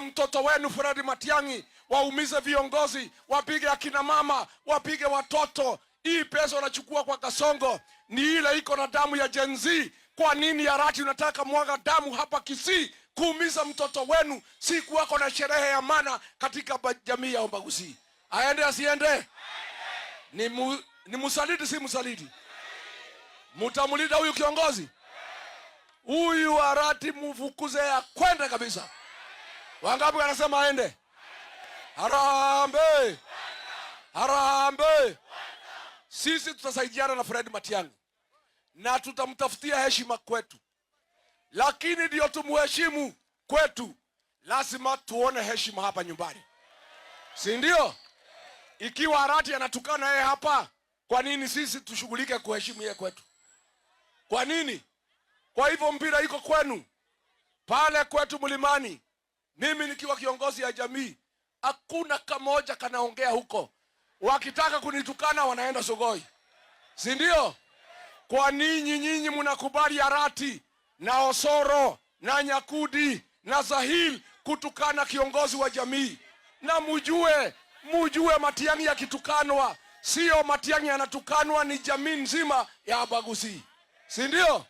mtoto wenu Fred Matiang'i, waumize viongozi, wapige akina mama, wapige watoto. Hii pesa wanachukua kwa Kasongo ni ile iko na damu ya Gen Z. Kwa nini Arati unataka mwaga damu hapa Kisii kuumiza mtoto wenu? Si kuwako na sherehe ya maana katika jamii ya Abagusii. Aende asiende? Ni msaliti, si msaliti? Mutamulinda huyu kiongozi huyu? Arati mufukuze ya kwenda kabisa. Wangapi wanasema aende? Harambee! Harambee! Sisi tutasaidiana na Fred Matiang'i na tutamtafutia heshima kwetu, lakini ndio tumuheshimu kwetu, lazima tuone heshima hapa nyumbani, si ndio? Ikiwa Arati anatukana yeye hapa, kwa nini sisi tushughulike kuheshimu yeye kwetu? Kwa nini? Kwa hivyo mpira iko kwenu pale kwetu mlimani. Mimi nikiwa kiongozi ya jamii, hakuna kamoja kanaongea huko. Wakitaka kunitukana wanaenda Sugoi, si ndio? Kwa nini nyinyi mnakubali Arati na Osoro na Nyakudi na Zahil kutukana kiongozi wa jamii? Na mujue Matiang'i akitukanwa, sio Matiang'i anatukanwa, ni jamii nzima ya Abagusii, si ndio?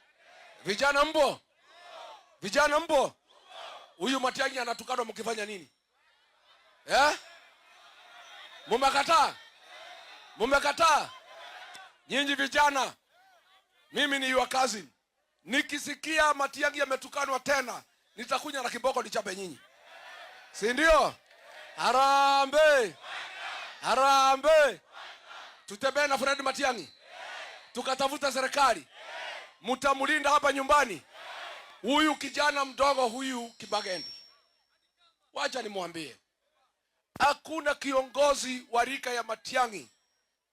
Vijana mpo? Vijana mpo? Huyu Matiang'i anatukanwa mkifanya nini? Eh? Mumekataa? Mumekataa? Nyinyi vijana, mimi ni your cousin. Nikisikia Matiang'i ametukanwa tena, nitakunya na kiboko nichape nyinyi. Si ndio? Harambee! Harambee! Tutembee na Fred Matiang'i. Tukatafuta serikali. Mtamlinda hapa nyumbani. Huyu kijana mdogo huyu Kibagendi, wacha nimwambie, hakuna kiongozi wa rika ya Matiang'i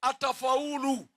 atafaulu.